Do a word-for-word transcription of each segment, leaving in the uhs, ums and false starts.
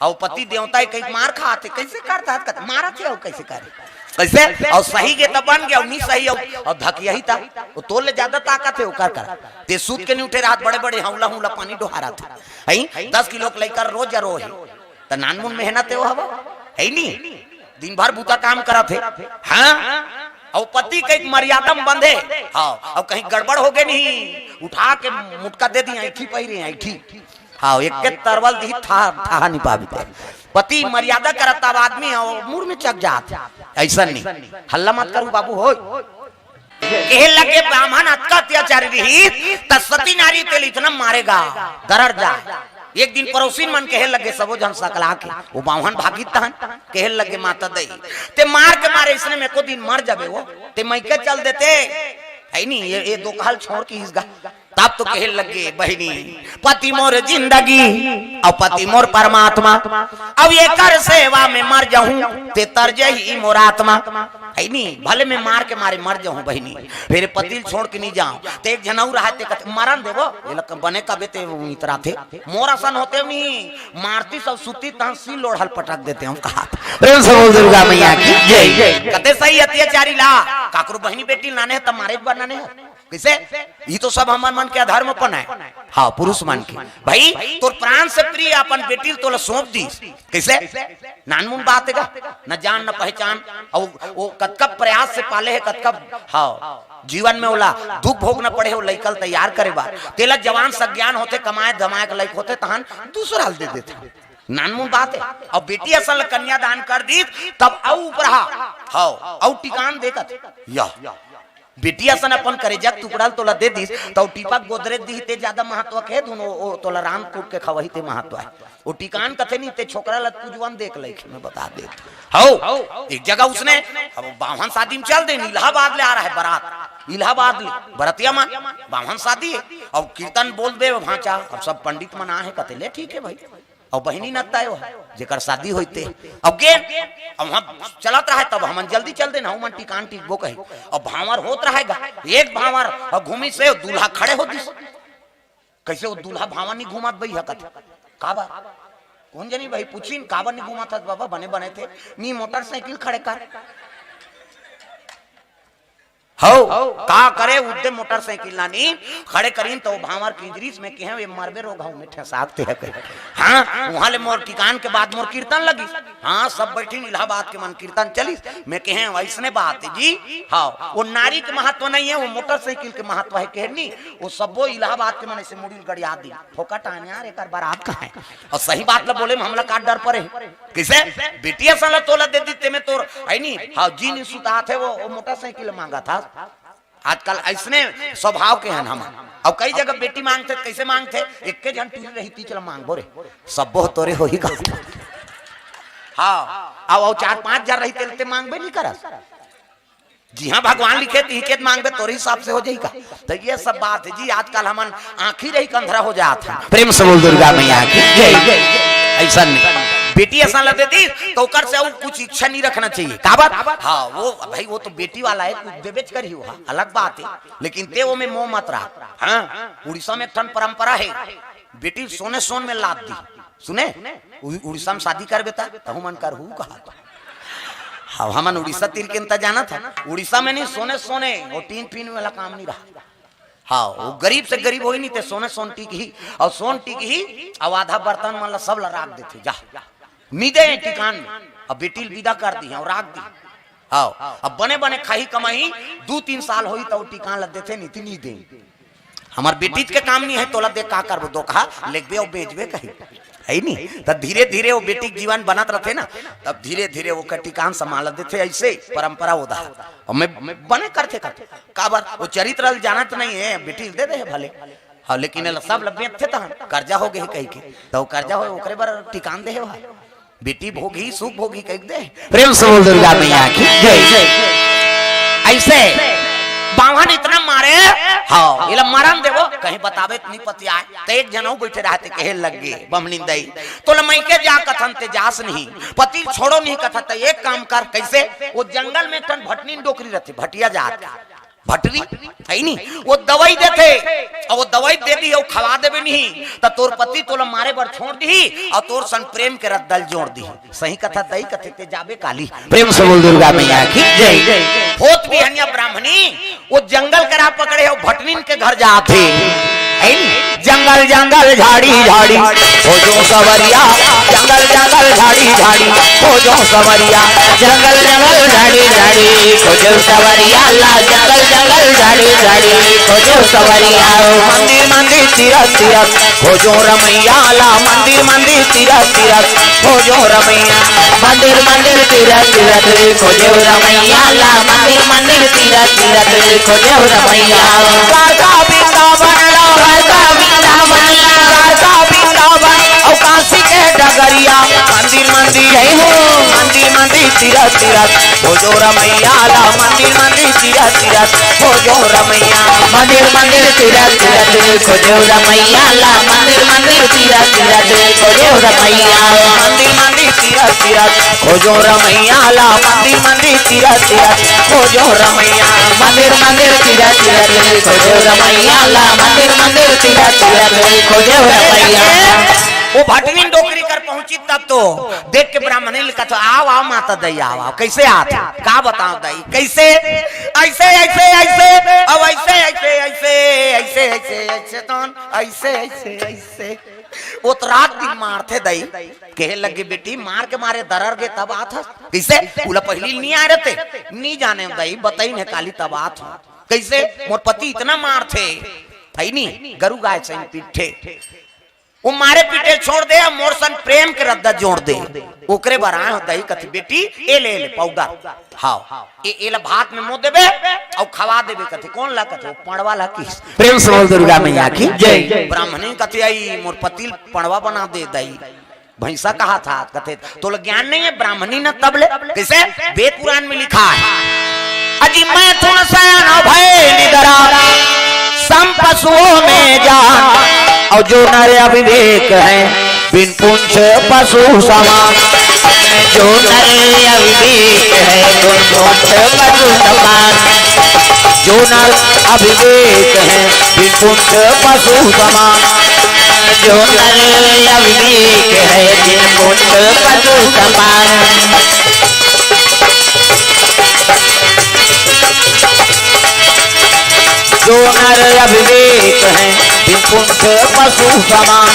अउ पति देवता हे कहीं मार खात हे, कइसे करत हे, मारत हे अउ कइसे करे, कइसे? अउ सही गे त बन गे, अउ नी सही अउ, अउ धकियाही त, ओ तोर ले जादा ताकत हे ओकर करा। ते सूत के नी उठे रहत, बड़े-बड़े हौला-हौला पानी डोहारत हे। हई, दस किलो के लइका रोज रोहे। त नानमुन मेहनत हे ओ हवा, हे नी? दिन भर बूता काम करत हे। हाँ? अउ पति कहीं मर्यादा म बंधे। हाँ, अउ कहीं गड़बड़ होगे नहीं, उठा के मुटका दे दी, ऐंठी पहिरे, ऐंठी। हाँ, एक के तरवल दी, था, थाहा नी पाबे। पति मर्यादा करत तब आदमी अउ मुड़ में चक जात। अइसन नहीं। हल्ला मत करू बाबू, होय। कहे लगे बाम्हन अतका अत्याचारी रहिस, त सती नारी तेला इतना मारेगा, दरर जाय। एक दिन पड़ोसिन मन कहे लगे, सबो झन सकला के, ओ बाम्हन भागित तहन, कहे लगे, माता दई, ते मार के मारे अइसने में एको दिन मर जाबे ओ, ते मइके चल देते, हे नी, ये, ये दो कहल छोड़ के इसगा। तब तो कहे लगे, बहिनी, पति मोर जिंदगी अउ पति मोर परमात्मा, अउ एकर सेवा में मर जाहूं, ते तर जही मोर आत्मा। हे नी, भले मैं मार के मारे मर जाहूं बहिनी, फेर पति ल छोड़ के नी जांव। ते एक झन अउ रहय, ते कथे, "मरन देबो, एला क-, बने कबे ते इतराथे। मोर असन होते नी, मारतिस अउ सुतिस तहन सील लोढ़ा ल पटक देतेंव," कहत। प्रेम से बोल दुर्गा मैया की जय। कते सही अत्याचारी ला, काकरो बहिनी बेटी ल नाने हे त मारे बर नाने हे। कइसे? ये तो सब हमर मन के अधर्मपन हे। हाँ, पुरुष मन के। भाई, तोर प्राण से प्रिय अपन बेटी ल तोला सौंप दिस। कइसे? नानमुन बात हे गा, न जान न पहचान, अउ ओ कतका प्रयास से पाले हे, कतका, हाँ, जीवन में ओला दुख भोगना पड़े हे, ओ लइका ल तैयार करे बर। तेला जवान सज्ञान होथे, कमाए धमाए के लइक होथे, तहन दूसरा ल दे देथे। नानमुन बात हे। अउ बेटी असन ल कन्यादान कर दीस, तब अउ उपरहा, हाँ, अउ टिकान देखत। या। बेटी असन अपन करेजा के टुकड़ा ल तोला दे दिस, त ओ टीपा गोदरेज दिही ते जादा महत्व के धुन, ओ, ओ तोला रांध कूट के खवाही ते महत्व हे। ओ टिकान कथे नी, ते छोकरा ल पूजवन देख लइके मैं बता दे। हौ, एक जगह उसने, अब बाम्हन शादी में चल दे, इलाहाबाद ले आ रहा है बारात, इलाहाबाद ले, बरतिया में बाम्हन शादी हे, अब कीर्तन बोल दे भांचा, अब सब पंडित मन आ हे, कथे ले ठीक हे भाई। अउ बहिनी नत्ता हे, जेकर शादी होइते। अउ गेन, अउ वहाँ चलत रहे, तब हमन जल्दी चल देन, हमन टिकान टिकबो कही। अउ भांवर होत रहेगा, एक भांवर, अउ घूमिस हे, दूल्हा खड़े हो दिस। कइसे ओ दूल्हा भांवर नी घूमत बई हकत? काबर? कोन जनी भाई पूछिन, "काबर नी घूमत हस बाबा, बने बने थे?" "नी, मोटरसाइकिल खड़े कर।" हौ, का करे, उद्दे मोटरसाइकिल ला नी खड़े करिन, त ओ भांवर किंजरिस, मैं कहेंव, "ये मरबे रोगहू में ठेंसात ते हे कही।" हाँ, उहाँ ले मोर टिकान के बाद मोर कीर्तन लगिस। हाँ, सब बइठिन इलाहाबाद के मन, कीर्तन चलिस। मैं कहेंव, "अइसने बात हे जी।" हाँ, ओ नारी के महत्व नहीं हे, ओ मोटरसाइकिल के महत्व हे, कहे नी, ओ सब्बो इलाहाबाद के मन अइसे मुड़ी ल गड़िया दी। फोकट आने यार, एकर बारात कहाँ हे? अउ सही बात ला बोले में हमला का डर परे? कइसे? बेटी असन ला तोला दे दिस ते में तोर, हे नी? हाँ, जी नी सुतात हे, ओ, ओ मोटरसाइकिल मांगत हस। आजकल अइसने स्वभाव के हन हमन। अउ कई जगह बेटी मांगथे, कइसे मांगथे? एक्के झन टूरी रही, तीच ला मांगबो रे। सब्बो तोरे होही का? हाँ, अउ, अउ चार पांच झन रही, तेला ते मांगबे नी करस। जिहाँ भगवान लिखे, तिही के मांगबे, तोरे हिसाब से हो जाही का? त ये सब बात हे जी, आजकल हमन आँखी रही के अंधरा हो जात हन। प्रेम से बोल दुर्गा मैया की जय। अइसन नहीं। बेटी असन ला दे दिस, त ओकर से अउ कुछ इच्छा नहीं रखना चाहिए। काबर? हाँ, वो भाई, वो तो बेटी वाला हे, कुछ देबेच करही, वो अलग बात हे, लेकिन ते वो में मोह मत रख। हाँ, उड़ीसा में एक ठन परंपरा हे, बेटी सोने सोन में लाद दी। सुने, उ-, उड़ीसा में शादी करबे त, तहू मन करहू कहा तो। अब हमन उड़ीसा तीर के अंत जानत हन, उड़ीसा में नहीं, सोने सोने, वो टीन पीन वाला काम नहीं रहा। हाँ, वो गरीब से गरीब होही नहीं, ते सोने सोन टिकही, अउ सोन टिकही, अउ आधा बर्तन मन ला सब ला राख देथे, जा। नी दे टिकान में, अउ बेटी ल विदा कर दी, अउ राख दी। हाँ, अब बने बने खाही कमाही, दू तीन साल होही, त ओ टिकान ला देथे, नहीं त नी दे। हमर बेटी के काम नहीं हे, तोला दे का करबो, दोकहा लेगबे अउ बेचबे कही, हे नी? त धीरे धीरे ओ बेटी के जीवन बनत रथे ना, तब धीरे धीरे ओकर टिकान संभाल देथे, अइसे परंपरा ओदा। अउ मैं बने करथे का, काबर? ओ चरित्र ल जानत नहीं हे, बेटी ल दे दे हे भले, हाँ, लेकिन एला सब ल बेचथे तहन, कर्जा हो गे हे कहिके, त ओ कर्जा होय, ओकरे बर टिकान दे हे ओहा। बेटी भोगही, सुख भोगही कहि दे। प्रेम से बोल दुर्गा मैया की जय। अइसे बाम्हन इतना मारे, हाँ, एला मरन देबो, कहीं बताबे त नी पतियाय। त एक झन अउ बइठे रहय ते कहे लगे, बमनिन दई, तोला मइके जा कथन ते जास नहीं, पति ल छोड़ो नहीं कथन, त एक काम कर, कइसे? ओ जंगल में एक ठन भटनीन डोकरी रथे, भटिया जात के। भटरी, हइ नी? वो दवई देथे, अउ वो दवई दे दिही अउ खवा देबे नहीं, त तोर पति तोला मारे बर छोड़ दिही, अउ तोर संग प्रेम के रद्दा ल जोड़ दिही। सही कथस दई कथे, ते जाबे काली। प्रेम से बोल दुर्गा मैया की जय। होत बिहनिया ब्राह्मणी, वो जंगल करा पकड़े हे, वो भटनिन के घर जात हे। हइ नी? जंगल जंगल झाड़ी झाड़ी खोजों सवरिया, जंगल जंगल झाड़ी झाड़ी खोजों सवरिया, जंगल जंगल झाड़ी झाड़ी खोजों सवरिया ला, जंगल जंगल झाड़ी झाड़ी खोजों सवरिया। मंदिर मंदिर तीरथ तीरथ खोजों रमैया ला, मंदिर मंदिर तीरथ तीरथ खोजों रमैया। मंदिर मंदिर तीरथ तीरथ खोजों रमैया ला, मंदिर मंदिर तीरथ तीरथ खोजों रमैया। द्वारका वृंदावन ला, द्वारका वृंदावन ला, द्वारका वृंदावन अउ काशी के डगरिया। मंदिर मंदिर जय हो। मंदिर मंदिर तीरथ तीरथ खोजों रमैया ला, मंदिर मंदिर तीरथ तीरथ खोजों रमैया। मंदिर मंदिर तीरथ तीरथ खोजों रमैया ला, मंदिर मंदिर तीरथ तीरथ खोजों रमैया। मंदिर मंदिर तीरथ तीरथ खोजों रमैया ला, मंदिर मंदिर तीरथ तीरथ खोजों रमैया। मंदिर मंदिर तीरथ तीरथ खोजों रमैया ला, मंदिर मंदिर तीरथ तीरथ खोजों रमैया। वो भटनी डोकरी कर पहुंची तब तो देख के ब्राह्मणी ल कथे, "आव, आव माता दई, आव, आव।" कइसे आत? का बतावंव दई? कइसे? अइसे, अइसे, अइसे, अउ अइसे, अइसे, अइसे, अइसे, अइसे, अइसे, तहन अइसे, अइसे, अइसे। वो तो रात दिन मारथे दई। कहे लगे, "बेटी, मार के मारे दरर गे तब आत हस।" कइसे? ओला पहिली नइ आय रहिथे, नइ जानेंव दई, बतइन हे काली तब आत हंव। कइसे? मोर पति अतना मारथे, हइ नी, गरू गाय सही पीटथे। वो मारे पीटे छोड़ दे, मोर संग प्रेम के रद्दा जोड़ दे। ओकरे बर आय हंव दई कथे, "बेटी, ए ले, ए ले पाउडर, हाव, ए, एला भात में मो देबे अउ खवा देबे," कथे। कोन ला कथे? पंड़वा ला किहिस। प्रेम से बोल दुर्गा मैया की जय। ब्राह्मणी कथे, "अई मोर पति ल पंड़वा बना दे दई।" भइँसा कहत हे कथे, "तोला ज्ञान नइ हे, ब्राह्मणी न तब ले।" कइसे? वेद पुराण में लिखा हे, "अजी मैथुन सयन भए निदरा, सम पसुओं में जान, अउ जो नर अविवेक है, बिन पुंछ पसु समान।" जो नर अविवेक है, बिन पुंछ पसु समान। जो नर अविवेक है, बिन पुंछ पसु समान। जो नर अविवेक है, बिन पुंछ पसु समान। जो नर अविवेक है, बिन पुंछ पसु समान।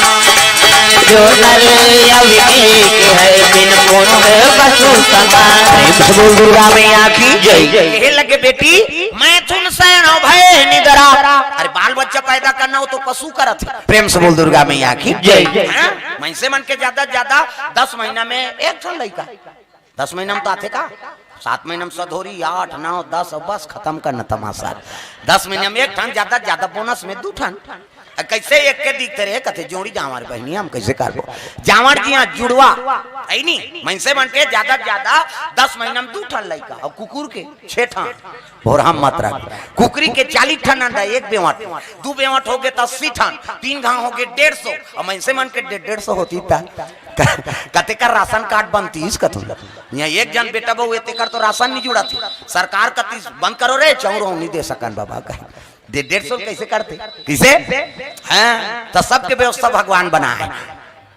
जो नर अविवेक है, बिन पुंछ पसु समान। प्रेम से बोल दुर्गा मैया की जय। कहे लगे, "बेटी, मैथुन सयन भए निदरा।" अरे, बाल बच्चा पैदा करना हो तो पसु करत हे। प्रेम से बोल दुर्गा मैया की जय। हाँ? मइनसे मन के जादा से जादा दस महीना में एक ठन लइका। दस महीना में तो आथे का? सात महीना में सधोरी, आठ, नौ, दस, अउ बस खतम करना तमाशा। दस महीना में एक ठन, जादा से जादा बोनस में दू ठन। अ, कइसे एक के दिखथे रे? कथे, "जोड़ी जांवर बहिनी, हम कइसे करबो?" जांवर जी हाँ जुड़वा, हइ नी? मइनसे मन के जादा से जादा दस महीना में दू ठन लइका, अउ कुकुर के छे ठन। भोरहा मात्रा के। कुकरी के चालीस ठन अंडा, एक बेंवट, दू बेंवट होगे त अस्सी ठन, तीन घांव होगे डेढ़ सौ, अउ मइनसे मन के डे-, डेढ़ सौ होतिस त क-, कतेक राशन कार्ड बनतिस कथों। इहाँ एक झन बेटा बहू हे तेकर तो राशन नइ जुड़त हे। सरकार कतिस, "बंद करो रे, चाउर नइ दे सकन बाबा," कहे। डे-, डेढ़ सौ कइसे करथे? कइसे? हाँ, त सबके व्यवस्था भगवान बनाए हे।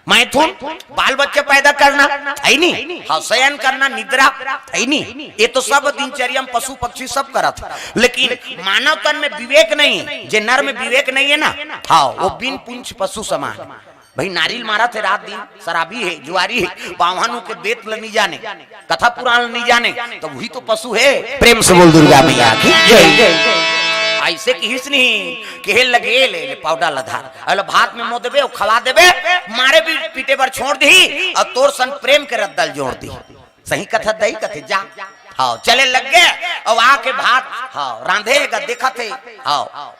मैथुन, बाल बच्चा पैदा करना, हइ नी? हाँ, सयन करना, निदरा, हइ नी? ये तो सब दिनचर्या में पसु पक्षी सब करत हे। लेकिन मानव तन में विवेक नइ हे, जे नर में विवेक नइ हे ना, हाँ, वो बिन पुंछ पसु समान। भई, नारी ल मारत हे रात दिन, शराबी हे, जुआरी हे, बाम्हन के बेंत ल नइ जाने, कथा पुराण ल नइ जाने, त उही तो पसु हे। प्रेम से बोल दुर्गा मैया की जय। अइसे किहिस नहीं, कहे लगे, "ले, ले, पाउडर ल धर, अउ भात में मो देबे, अउ खवा देबे, मारे भी पीटे बर छोड़ दिही, अउ तोर संग प्रेम के रद्दा ल जोड़ दिही।" सही कथस दई कथे, "जा।" हाँ, चले लग गे, अउ आके भात, हाँ, रांधे हे गा, देखत हे, हाँ।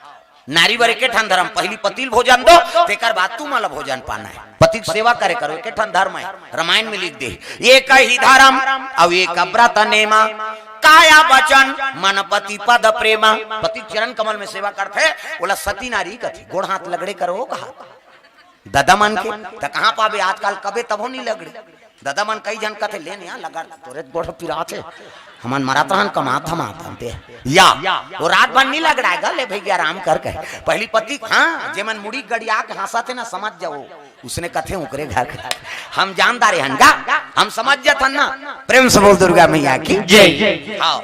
नारी बर एके ठन धरम, पहिली पति ल भोजन दो, तेकर बाद तुमन ल भोजन पाना हे। पति के सेवा करे करो, एके ठन धरम हे, रामायण में लिख दे, "एक ही धरम अउ एक व्रत नेमा, काया वचन मन पति पद प्रेमा।" पति के चरण कमल में सेवा करथे, ओला सती नारी कथे, गोड़ हाथ लगड़े करो कहा। ददा मन के, त कहाँ पाबे आजकल, कबे तभो नहीं लगड़े। ददा मन कई झन कथे, "ले न या, लगा तोरे गोड़ पिरात हे, हमन मरत रहन कमात धमात हन ते।" या, वो रात भर नहीं लगड़ाएगा, ले भैया आराम कर कहे। पहली पति, हाँ, जेमन मुड़ी गड़िया के हंसत हे ना, समझ जाओ, उसने कथे ओकरे घर के। हम जानदार हन गा, हम समझ जाथन ना। प्रेम से बोल दुर्गा मैया की जय। हाँ।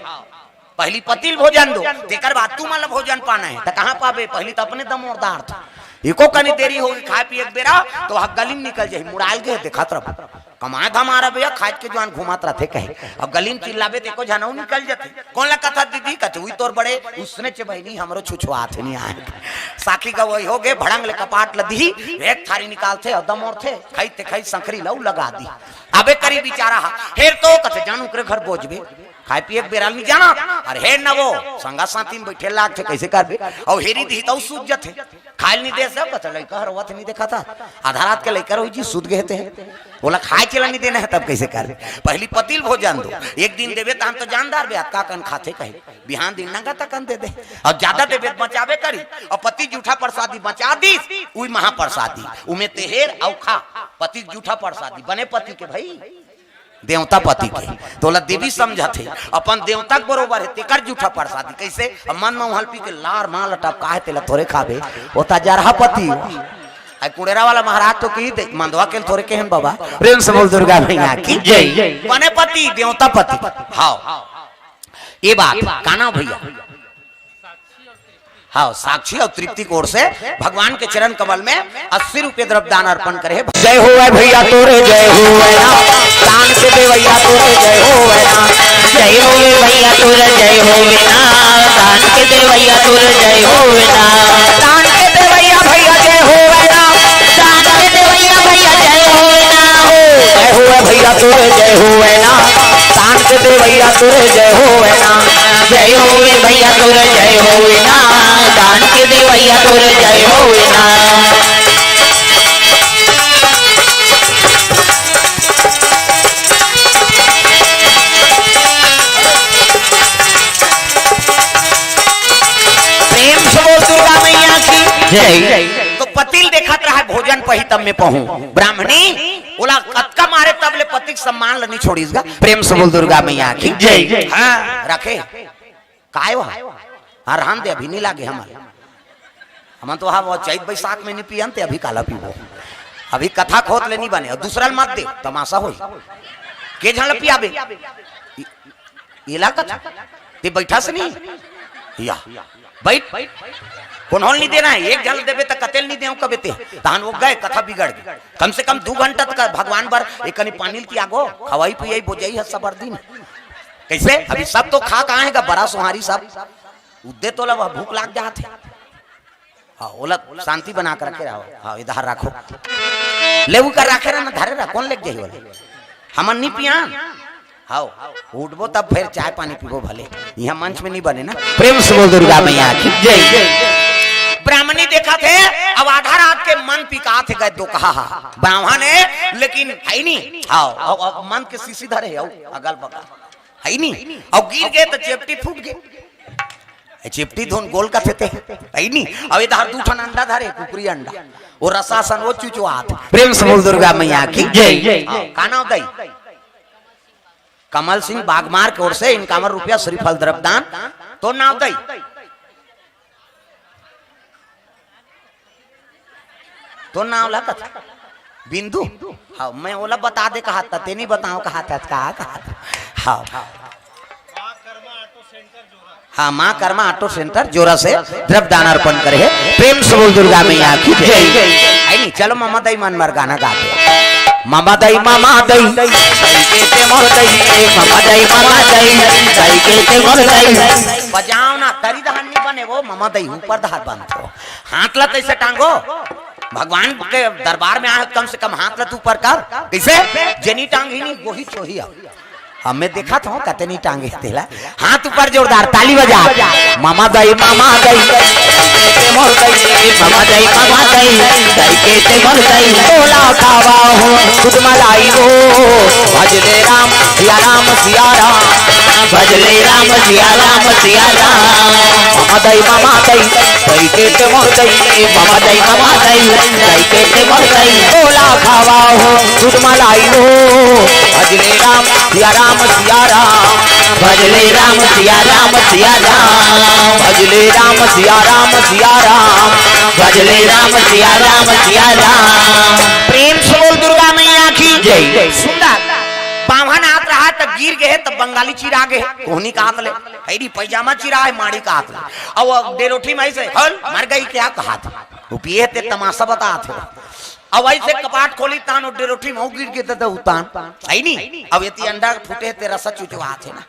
पहली पति ल भोजन दो, तेकर बाद तुमन ल भोजन पाना हे, त कहाँ पाबे? पहली त अपने दमोरदार था, एको कनी देरी होगे खाए पिए के बेरा, त वहाँ गली म निकल जाही, मुड़ाल गे देखत रह, कमाए धमाए रह भैया, खाए के जुआन घूमत रथे कहे। अब गली म चिल्लाबे त एको झन अउ निकल जथे। कोन ला कथा दीदी? कथे, "उही तोर बड़े उसने चे बहिनी, हमरो छुछुआत हे नहीं आए।" साखी गवई होगे, भड़ंग ले कपाट ल दिही, एक थारी निकालथे अउ दमोरथे, खाई ते खाई संखरी ल अउ लगा दी। अबे करी बिचारा हा, हेर तो कथे, "जान ओकरे घर बोझबे।" खाए पिए के बेरा ल नहीं जाना, अरे हेर न वो, संगा साथी म बइठे लागथे, कइसे करबे? अउ हेरी दिही त अउ सूझ जथे। खाए ल नहीं दे सब, कथे, "लइका ह रोवत नहीं देखत हा, आधा रात के लइका रोही जी, सूत गे हे ते।" ओला खाए चला नहीं देना हे, तब कइसे करबे? पहली पति ल भोजन दो, एक दिन देबे, तहन तो जानदार बे, अतका कन खाथे कहे, बिहान दिन नंगा तकन दे दे, अउ ज्यादा देबे त बचाबे करी, अउ पति जूठा प्रसादी बचा दिस, उही महाप्रसादी, उमे ते हेर अउ खा, पति के जूठा प्रसादी, बने पति के भई। देवता पति के, तोला देवी समझत हे, अपन देवता के बरोबर हे, तेकर जूठा प्रसादी। कइसे? अब मन म उहल पी के लार मां लटपका हे, तेला थोरे खाबे, ओ त जरहा पति। आई कुड़ेरा वाला महाराज तो की दे, मंदवा के थोरे केहन बाबा। प्रेम से बोल दुर्गा मैया की जय। बने पति, देवता पति। हाँ, ये बात, का नाम भैया? हाँ, साक्षी अउ तृप्ति के ओर से भगवान के चरण कमल में अस्सी रुपये द्रव्य दान अर्पण करे हे। जय होवै भैया तोरे, जय होवै ना, दान के देवैया तोरे, जय होवै ना। जय होवे भैया तोरे, जय होवे ना, दान के देवैया तोरे, जय होवे ना। दान के देवैया भैया, जय होवे ना, दान के देवैया भैया, जय होवे ना हो। जय होवे भैया तोरे, जय होवे ना, दान के देवैया तोरे, जय होवे ना। जय होवे भैया तोरे, जय होवे ना, दान के देवैया तोरे, जय होवे ना। प्रेम से बोल दुर्गा मैया की जय। तो पति ल देखत रहा भोजन पही तब में पहूं। ब्राह्मणी ओला अतका मारे तब ले पति के सम्मान ल नहीं छोड़िस गा। प्रेम से बोल दुर्गा मैया की जय। हाँ, रखे। काय वह? हाँ, रहन दे, अभी नहीं लागे हमन। हमन तो हाँ, वो चैत बैसाख में नहीं पियन ते, अभी काला पीबो। अभी कथा खोत ले नहीं बने, अउ दूसरा ल मत दे, तमाशा होई। के झन ल पियाबे? इ-, इला कथा। ते बैठा से नहीं? या। बैठ। कोन होल नहीं देना हे? एक झन ल देबे त कते ल नहीं देव कबे ते। तहन वो गए, कथा बिगड़ गे। कम से कम दू घंटा तक भगवान बर एक कनी पानी ल पियागो, खवाई पियाई बोजई ह सबर दिन। कइसे? अभी सब तो खा कहाँ हे गा, बरा सोहारी सब। उद्दे तोला वह भूख लाग जात हे। हाँ, ओला शांति बना के रखे रहो। हाँ, इधर रखो। ले उकर रखे रहा ना, धरे रहा, कोन लेके जाही ओला? हमन नहीं पियान। हाँ, उठबो तब फिर चाय पानी पीबो भले। यहाँ मंच में नहीं बने ना। प्रेम से बोल दुर्गा मैया की जय। ब्राह्मणी देखत हे, अब आधा रात के मन पिकात हे, गए दो कहा हा। ब्राह्मण हे, लेकिन हे नहीं। हाँ, अब, अब मन के शीशी धरे हे, अउ अगल बगल। हे नहीं? अउ गिर गे त चेपटी फूट गे। ए चेपटी धोन गोल कथे ते। हे नहीं? अउ इधर दू ठन अंडा धरे, कुकरी अंडा। वो रसा सन वो चुचुआत। प्रेम से बोल दुर्गा मैया की जय। हाँ, का नाम दई? कमल सिंह बागमार के ओर से इनकावन रुपया श्रीफल द्रव्य दान। तोर नाम दई? तोर नाम ला कथा? बिंदु? हाँ, मैं ओला बता दे कहा था, ते नहीं बताओ कहा था, कहा, कहा था। हाँ। हाँ, माँ कर्मा ऑटो सेंटर जोरा से द्रव्य दान अर्पण करे हे। प्रेम से बोल दुर्गा मैया की जय। आई नहीं, चलो ममा दई मन मर गाना गा दे। ममा दई, ममा दई, दई के ते मोर दई, ममा दई, ममा दई, दई के ते मोर दई। बजाओ ना, तरी दहन नहीं बने वो, ममा दई ऊपर धार बंद हो। हाथ ला कैसे टांगो? भगवान के दरबार में आए, कम से कम हाथ ला तू ऊपर कर। कैसे? जेनी टांग ही नहीं, वही छोही अब। अब मैं देखा था, कतनी टांगे तेला। हाथ ऊपर जोरदार, ताली बजा। ममा दई, ममा दई, दई के ते मोर दई, ममा दई, ममा दई, दई के ते मोर दई। तोला खावा हो, दूध मलाई हो, भजले राम, सिया राम, सिया राम। भजले राम सिया राम सिया राम। ममा दई ममा दई, दई के ते मोर दई, ममा दई ममा दई, दई के ते मोर दई। तोला खावा हो, दूध मलाई हो। भजले राम सिया राम सिया राम। भजले राम सिया राम सिया राम। भजले राम सिया राम सिया राम। भजले राम सिया राम सिया राम। प्रेम से बोल दुर्गा मैया की जय। सुंदर बाम्हन आत रहा त गिर गए, त बंगाली चिरा गए। कोहनी का हाथ ले, हैरी पैजामा चिरा है, माड़ी का हाथ ले। अब डेरोठी में ऐसे, "हल, मर गई क्या?" कहा था। वो पिए ते तमाशा बता थे। अब ऐसे कपाट खोली तान, वो डेरोठी में वो गिर गए त उतान। है नी? अब यदि अंडा फूटे ते रसा चुचवा थे ना।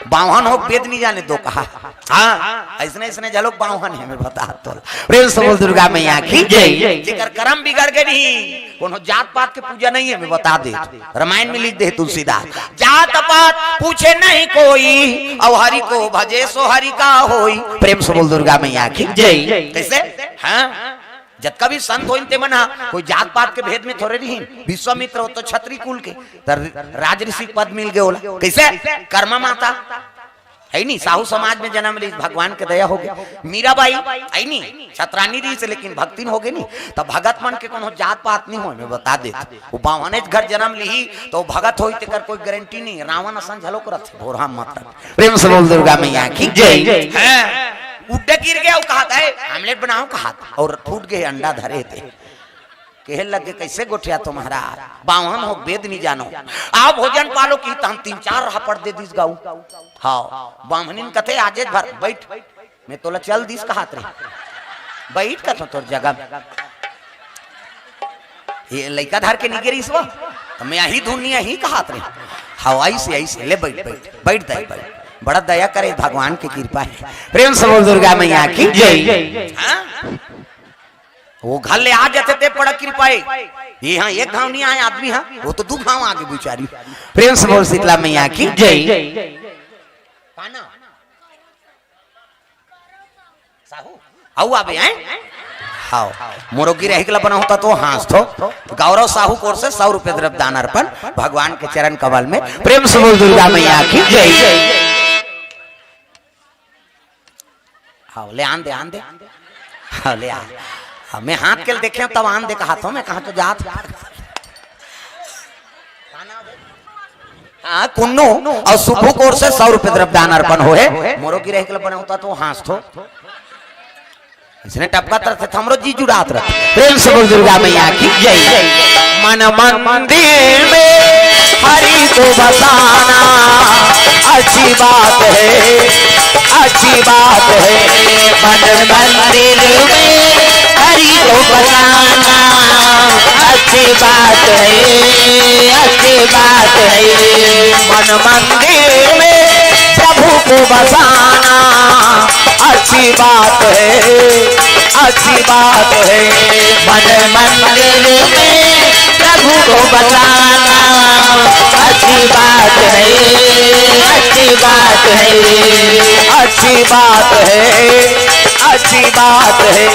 बाम्हन हो, वेद नहीं जाने दो कहा। हाँ, ऐसने ऐसने जलोक बाम्हन है, मैं बता तो। प्रेम से बोल दुर्गा मैया की जय। जेकर कर्म बिगड़ गए नहीं, कोनो जात पात के पूजा नहीं है, मैं बता दे। रामायण में लिख दे तुलसीदास, जात पात पूछे नहीं कोई, और हरि को भजे सो हरि का होई। प्रेम से बोल दुर्गा मैया की जय। कैसे? हाँ, जतका भी संत होइन ते मन हा कोई जात पात के भेद में थोड़े रहिन। विश्वामित्र हो तो छत्री कुल के, त राजऋषि पद मिल गए ओला। कैसे? कर्मा माता है नी, साहू समाज में जन्म ली, भगवान के दया हो गया। मीराबाई है नी, छतरानी रही से, लेकिन भक्तिन हो गई नी। तो भगत मन के कोनो जात पात नहीं हो, मैं बता दे। वो बाम्हनेच घर जन्म ली तो भगत होई, तेकर कोई गारंटी नहीं। रावण असन झलोक रथे, भोरहा मत रथे। प्रेम से बोल दुर्गा मैया की जय। हैं? उड्डे गिर गया, वो कहा था, "ए, आमलेट बनाओ," कहा था, और फूट गए अंडा धरे थे। कहे लगे, "कैसे गोठिया तुम्हारा, बाम्हन हो, वेद नहीं जानो, आओ भोजन पालो," की तहन तीन चार रहापड़ दे दिस गाऊ। हाँ, बाम्हनिन कथे, "आजेच भर बैठ, मैं तोला चल दिस कहात रहे, बैठ," कथो, "तोर जगह में।" ये लइका धर के निगे रहिस वो, तो मैं यही धुन नहीं, यही कहात रहे। हाँ, ऐसे, ऐसे, "ले बैठ, बैठ, बैठ दाई, बैठ।" बड़ा दया करे, भगवान की कृपा है। प्रेम से बोल दुर्गा मैया की जय। हाँ? वो घर ले आ जाते ते बड़ा कृपा है। ये हाँ, एक घाव नहीं आए आदमी, हाँ, वो तो दू घाव आगे बेचारी। प्रेम से बोल शीतला मैया की जय। पाना। साहू, आऊ आबे, हैं? हाओ। मोरो गिरहिक ला बना होता तो हाँस थो। गौरव साहू कोर से सौ रुपये द्रव्य दान अर्पण भगवान के चरण कमल में। प्रेम से बोल दुर्गा मैया की जय। हाओ, ले आन दे, आन दे। हाओ, ले आन। हाँ, मैं हाथ के देखे तब आन दे कहा थो, मैं कहा तो जात। हाँ, कुन्नू और सुभू कोर से सौ रुपये द्रव्य दान अर्पण होए। मोरो गिरहिक ला बना होता तो हाँस थो। इसने टपका तरफ से हमरो जी जुड़ात रहे। प्रेम से बोल दुर्गा मैया की जय। मन मंदिर में हरि को बसाना अच्छी बात है, अच्छी बात है। मन मंदिर में हरि को बसाना अच्छी बात है, अच्छी बात है। मन मंदिर में प्रभु को बसाना अच्छी बात है, अच्छी बात है। मन मंदिर में प्रभु को बसाना अच्छी बात है, अच्छी बात है, अच्छी बात है, अच्छी बात है,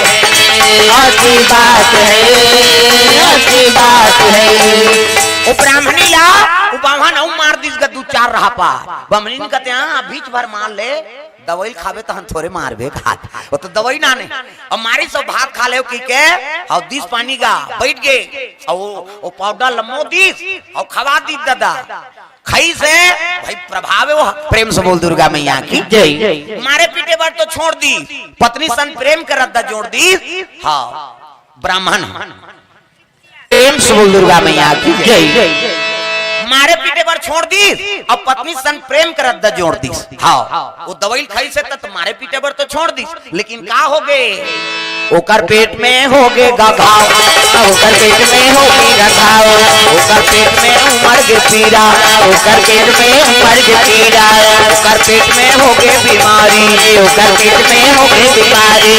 अच्छी बात है, अच्छी बात है। वो ब्राह्मणी ला, वो बाम्हन अउ मार दिस गा दू चार रहापा। बाम्हनिन कथे, "हाँ, बीच भर मार ले, दवाई खाबे तहन थोरे मारबे," कहात। वो तो दवाई ना ने। अब मारी सब भात खा ले की के, अउ दिस पानी गा, बैठ गे। अउ वो, वो पाउडर लमो दिस, अउ खवा दिस दादा। खाई से भाई प्रभाव है वो। प्रेम से बोल दुर्गा मैया की जय। मारे पीटे बर तो छोड़ दिस, पत्नी सन प्रेम के रद्दा जोड़ दिस। हाँ, ब्राह्मण। प्रेम से बोल दुर्गा मैया की जय। मारे पीटे बर छोड़ दिस, अब पत्नी सन प्रेम के रद्दा जोड़ दिस। हाँ, वो दवाई खाई से त मारे पीटे बर तो छोड़ दिस, लेकिन का हो गे? ओकर पेट में हो गे गा घाव, ओकर पेट में हो गे गा घाव, ओकर पेट में उमड़ गे पीरा, ओकर पेट में उमड़ गे पीरा, ओकर पेट में हो गे बीमारी, ओकर पेट में हो गे बीमारी।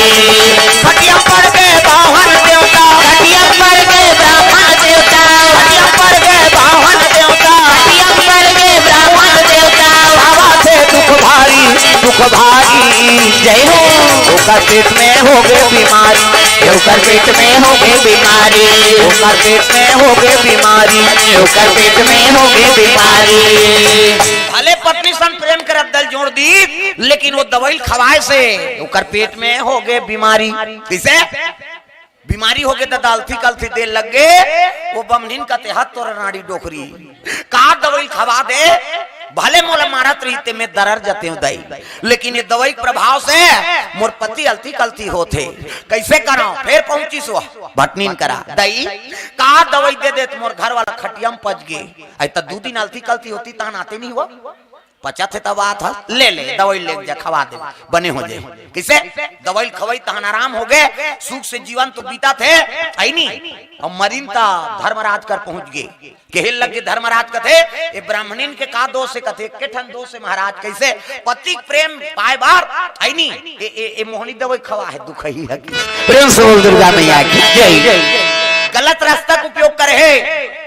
खटिया पर गे बाम्हन देवता, खटिया पर गे ब्राह्मण देवता, खटिया पर गे बाम्हन देवता, खटिया पर गे ब्राह्मण देवता। बाबा से दुख भारी, दुख भारी, जय हो। ओकर पेट में हो गे बीमारी, ओकर पेट में होगे बीमारी, ओकर पेट में होगे बीमारी, ओकर पेट में होगे बीमारी। भले पत्नी सन प्रेम के रद्दल जोड़ दी, लेकिन वो दवाई खवाए से ओकर पेट में होगे बीमारी। किसे? बीमारी होगे, ददा अलथी कलथी दे लग गे, वो बमनिन कथे, "हत तोर नाड़ी डोकरी, का दवाई खवा दे, भले मोला मारत रही ते मैं दरर जतेंव दई, लेकिन ये दवाई के प्रभाव से मोर पति अलथी कलथी होथे, कइसे करंव?" फेर पहुंचिस वो भटनिन करा, "दई, का दवाई दे देत, मोर घर वाला खटिया में पच गे, अई त दू दिन अलथी कलथी होती तहन आते नहीं हुआ।" पचत हे त बात ह, ले ले, दवाई ले जा, खवा दे, बने हो जाए। किसे? दवाई खवाई तहन आराम होगे, सुख से जीवन तो बीतत हे, अई नी? अउ मरिन त धर्मराज कर पहुंच गे, केहे लग गे धर्मराज कथे, "ए ब्राह्मणिन के का दोष हे?" कथे, "एके ठन दोष हे महाराज।" कइसे? पति के प्रेम पाए बर, अई नी? ए, ए, ए मोहनी दवाई खवा हे, दुखही हे कि। प्रेम से बोल दुर्गा मैया की जय। गलत रास्ता के उपयोग करे हे,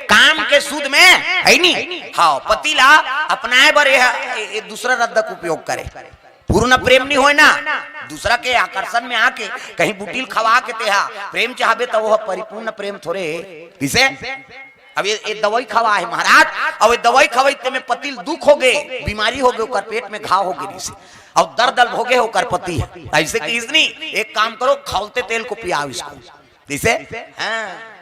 काम के सूद में, अई नी? हाँ, पति ला अपनाए बर ये, ये, ये दूसरा रद्दा के उपयोग करे। पूर्ण प्रेम नहीं होय ना, दूसरा के आकर्षण में आके कहीं बुटिल खवा के तेहा प्रेम चाहबे त वो परिपूर्ण प्रेम थोरे हे। किसे? अब ये, ये दवाई खवा हे महाराज, अब ये दवाई खवाई ते में पति ल दुख होगे, बीमारी होगे, ओकर पेट में घाव होगे रिसे, अउ दर्द अल भोगे हे ओकर पति ह। अइसे किहिस नी, "एक काम करो, खौलते तेल को पियाओ इसको।" किसे? हाँ।